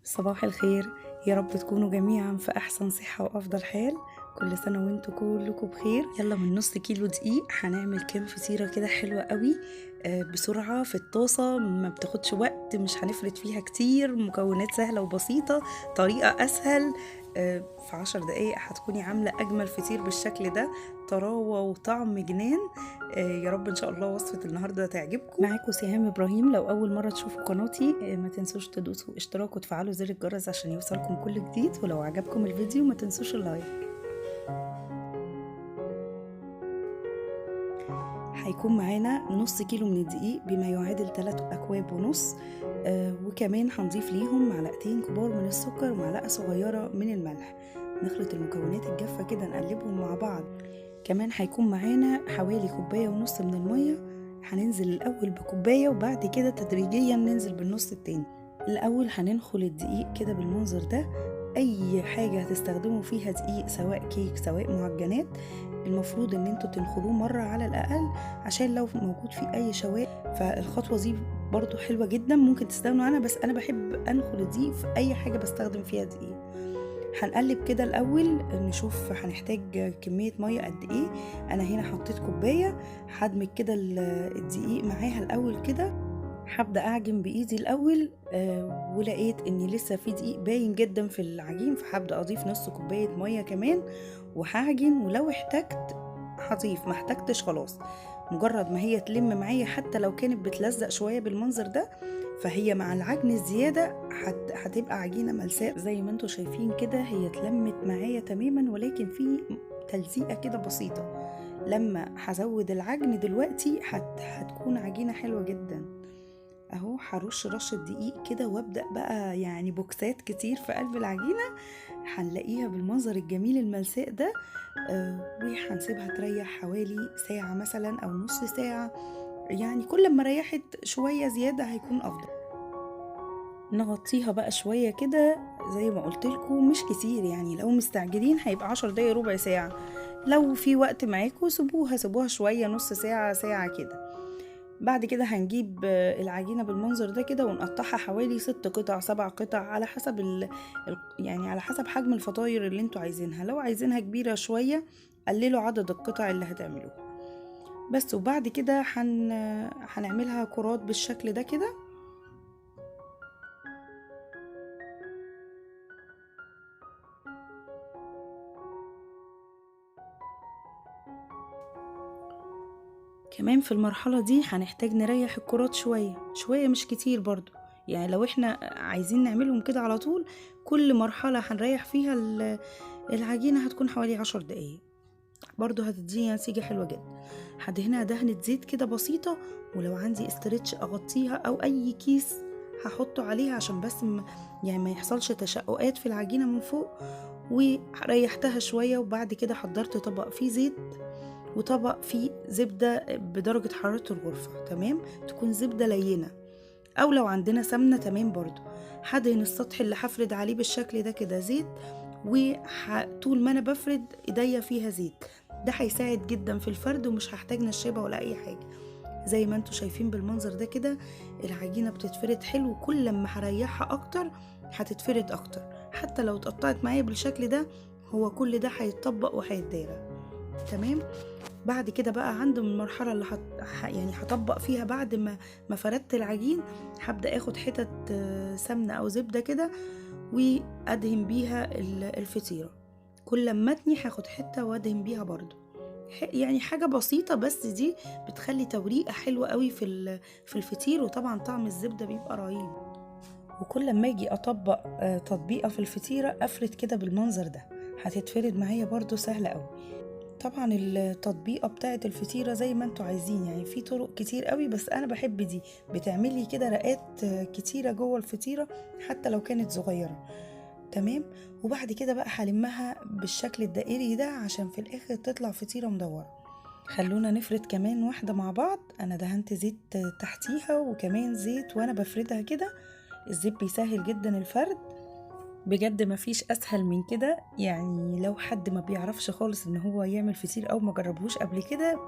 صباح الخير، يا رب تكونوا جميعا في أحسن صحة وأفضل حال. كل سنة وانتوا كلكم بخير. يلا من نص كيلو دقيق هنعمل كام فطيرة كده حلوة قوي، بسرعة في الطاسة، ما بتاخدش وقت، مش هنفرد فيها كتير، مكونات سهلة وبسيطة، طريقة أسهل. في 10 دقايق هتكوني عاملة أجمل فطير بالشكل ده، طراوة وطعم جنان. يا رب إن شاء الله وصفة النهاردة تعجبكم. معاكم سهام إبراهيم. لو أول مرة تشوفوا قناتي، ما تنسوش تدوسوا اشتراك وتفعلوا زر الجرس عشان يوصلكم كل جديد، ولو عجبكم الفيديو ما تنسوش ال like. هيكون معانا نص كيلو من الدقيق بما يعادل 3 أكواب ونص، وكمان هنضيف ليهم معلقتين كبار من السكر ومعلقة صغيرة من الملح. نخلط المكونات الجافة كده، نقلبهم مع بعض. كمان هيكون معانا حوالي كوباية ونص من المية. هننزل الأول بكوباية وبعد كده تدريجيا ننزل بالنص التاني. الأول هننخل الدقيق كده بالمنظر ده. أي حاجة هتستخدموا فيها دقيق، سواء كيك سواء معجنات، المفروض ان انتوا تنخلوه مرة على الأقل عشان لو موجود فيه أي شوائب. فالخطوة دي برضو حلوة جدا، ممكن تستغنوا عنها، بس أنا بحب أنخل الدقيق في أي حاجة بستخدم فيها دقيق. هنقلب كده الأول نشوف هنحتاج كمية مية قد إيه. أنا هنا حطيت كوباية. هدمج كده الدقيق معاها الأول كده. هبدأ أعجن بإيدي الأول، ولقيت إن لسه في دقيق باين جدا في العجين، فهبدأ أضيف نص كوباية مية كمان وهعجن، ولو احتجت هضيف، ما احتجتش خلاص. مجرد ما هي تلم معايا حتى لو كانت بتلزق شوية بالمنظر ده، فهي مع العجن الزيادة هتبقى عجينة ملساء زي ما انتوا شايفين كده. هي اتلمت معايا تماما، ولكن في تلزيقة كده بسيطة. لما هزود العجن دلوقتي هتكون عجينة حلوة جدا. اهو هرش رشة دقيق كده وابدأ بقى يعني بوكسات كتير في قلب العجينة. هنلاقيها بالمنظر الجميل الملساء ده، وهنسيبها تريح حوالي ساعة مثلا او نص ساعة، يعني كل ما ريحت شوية زيادة هيكون افضل. نغطيها بقى شوية كده زي ما قلت لكم، مش كتير، يعني لو مستعجلين هيبقى 10 دقايق ربع ساعة، لو في وقت معاكم سيبوها شوية، نص ساعة ساعة كده. بعد كده هنجيب العجينة بالمنظر ده كده ونقطعها حوالي 6 قطع 7 قطع على حسب يعني على حسب حجم الفطاير اللي انتوا عايزينها. لو عايزينها كبيرة شوية قللوا عدد القطع اللي هتعملوها بس. وبعد كده هنعملها كرات بالشكل ده كده. كمان في المرحلة دي هنحتاج نريح الكرات شوية شوية، مش كتير برضو، يعني لو احنا عايزين نعملهم كده على طول كل مرحلة هنريح فيها العجينة هتكون حوالي 10 دقايق، برضو هتديني نتيجة حلوة جدا. هدهنها دهنة زيت كده بسيطة، ولو عندي استرتش اغطيها او اي كيس هحطه عليها عشان بس يعني ما يحصلش تشققات في العجينة من فوق. وريحتها شوية، وبعد كده حضرت طبق فيه زيت وطبق فيه زبدة بدرجة حرارة الغرفة، تمام، تكون زبدة لينة او لو عندنا سمنة تمام برضو. هدهن السطح اللي هفرد عليه بالشكل ده كده زيت، وطول ما انا بفرد ايديا فيها زيت، ده هيساعد جدا في الفرد ومش هحتاج نشابة ولا اي حاجة. زي ما انتوا شايفين بالمنظر ده كده العجينة بتتفرد حلو، كل لما هريحها اكتر هتتفرد اكتر، حتى لو اتقطعت معايا بالشكل ده هو كل ده هيتطبق وهيتدارى تمام. بعد كده بقى عند المرحلة اللي يعني هطبق فيها بعد ما فردت العجين، هبدأ اخد حتت سمنة او زبدة كده وادهن بيها الفطيرة. كل لما اتني هاخد حتة وادهن بيها برضو، يعني حاجة بسيطة بس دي بتخلي توريقة حلوة قوي في الفطير، وطبعا طعم الزبدة بيبقى رهيب. وكل لما اجي اطبق تطبيقة في الفطيرة افرد كده بالمنظر ده، هتتفرد معايا برضو سهلة قوي. طبعا التطبيقة بتاعت الفطيرة زي ما انتوا عايزين، يعني في طرق كتير قوي، بس انا بحب دي، بتعملي كده رقات كتيرة جوه الفطيرة حتى لو كانت صغيرة تمام. وبعد كده بقى هلمها بالشكل الدائري ده عشان في الاخر تطلع فطيرة مدورة. خلونا نفرد كمان واحدة مع بعض. انا دهنت زيت تحتيها وكمان زيت وانا بفردها كده، الزيت بيسهل جدا الفرد بجد، مفيش اسهل من كده. يعني لو حد ما بيعرفش خالص ان هو يعمل فطير او ما جربهوش قبل كده،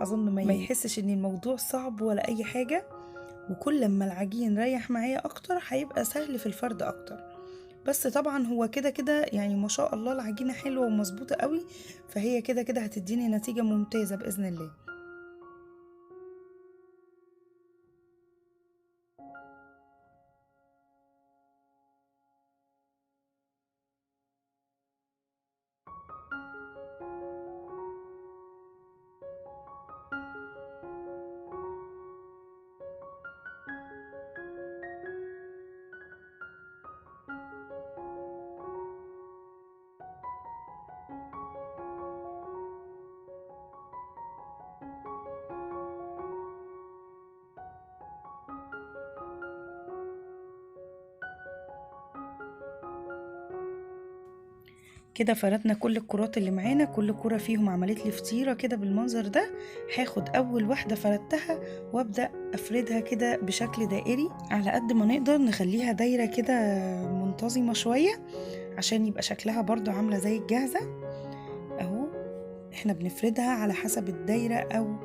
اظن ما يحسش ان الموضوع صعب ولا اي حاجة. وكل لما العجين ريح معايا اكتر هيبقى سهل في الفرد اكتر. بس طبعا هو كده كده يعني ما شاء الله العجينة حلوة ومظبوطة قوي، فهي كده كده هتديني نتيجة ممتازة بإذن الله. كده فردنا كل الكرات اللي معانا، كل كرة فيهم عملت لي فطيرة كده بالمنظر ده. هاخد اول واحدة فردتها وابدأ افردها كده بشكل دائري على قد ما نقدر، نخليها دايرة كده منتظمة شوية عشان يبقى شكلها برضو عاملة زي الجاهزة اهو. احنا بنفردها على حسب الدايرة او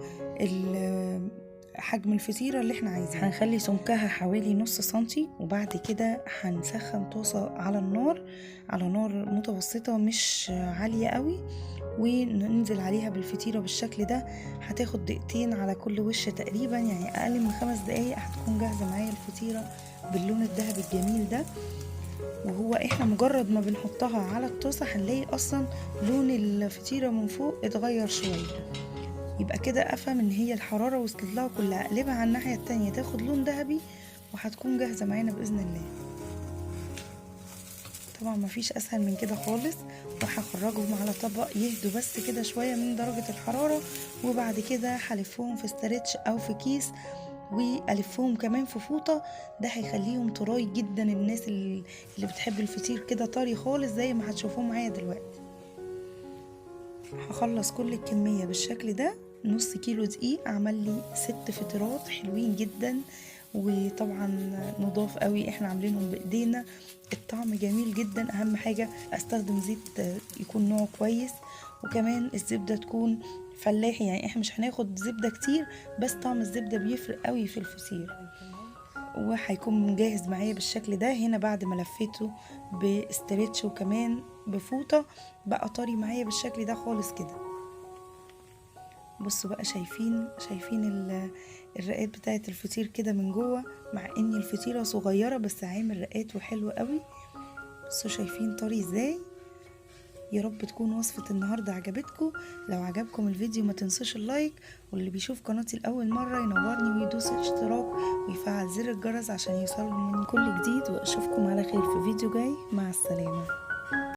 حجم الفطيرة اللي احنا عايزينها. هنخلي سمكها حوالي نص سنتي، وبعد كده هنسخن طاسة على النار، على نار متوسطة مش عالية قوي، وننزل عليها بالفطيرة بالشكل ده. هتاخد دقيقتين على كل وش تقريبا، يعني اقل من 5 دقايق هتكون جاهزة معايا الفطيرة باللون الذهبي الجميل ده. وهو احنا مجرد ما بنحطها على الطاسة هنلاقي اصلا لون الفطيرة من فوق اتغير شوية، يبقى كده افهم ان هي الحرارة وصلت لها كلها. اقلبها على الناحية التانية تاخد لون ذهبي وهتكون جاهزة معانا بإذن الله. طبعا مفيش اسهل من كده خالص. وهخرجهم على طبق يهدوا بس كده شوية من درجة الحرارة، وبعد كده هلفهم في stretch او في كيس، والفهم كمان في فوطة. ده هيخليهم طراي جدا، الناس اللي بتحب الفطير كده طري خالص زي ما هتشوفوه معايا دلوقتي. هخلص كل الكمية بالشكل ده. نص كيلو دقيق عمل لي 6 فطيرات حلوين جدا، وطبعا نضاف قوي، احنا عاملينهم بايدينا، الطعم جميل جدا. اهم حاجة استخدم زيت يكون نوعه كويس، وكمان الزبدة تكون فلاحي، يعني احنا مش هناخد زبدة كتير بس طعم الزبدة بيفرق قوي في الفطير. وهيكون جاهز معايا بالشكل ده. هنا بعد ما لفيته باسترتش وكمان بفوطة بقى طري معايا بالشكل ده خالص كده. بصوا بقى، شايفين الرقات بتاعت الفطير كده من جوه، مع ان الفطيرة صغيرة بس عامل رقات وحلو قوي. بصوا شايفين طري ازاي. يا رب تكون وصفة النهاردة عجبتكم. لو عجبكم الفيديو ما تنسوش ال like، واللي بيشوف قناتي لأول مرة ينورني ويدوس الاشتراك ويفعل زر الجرس عشان يوصل من كل جديد. واشوفكم على خير في فيديو جاي. مع السلامة.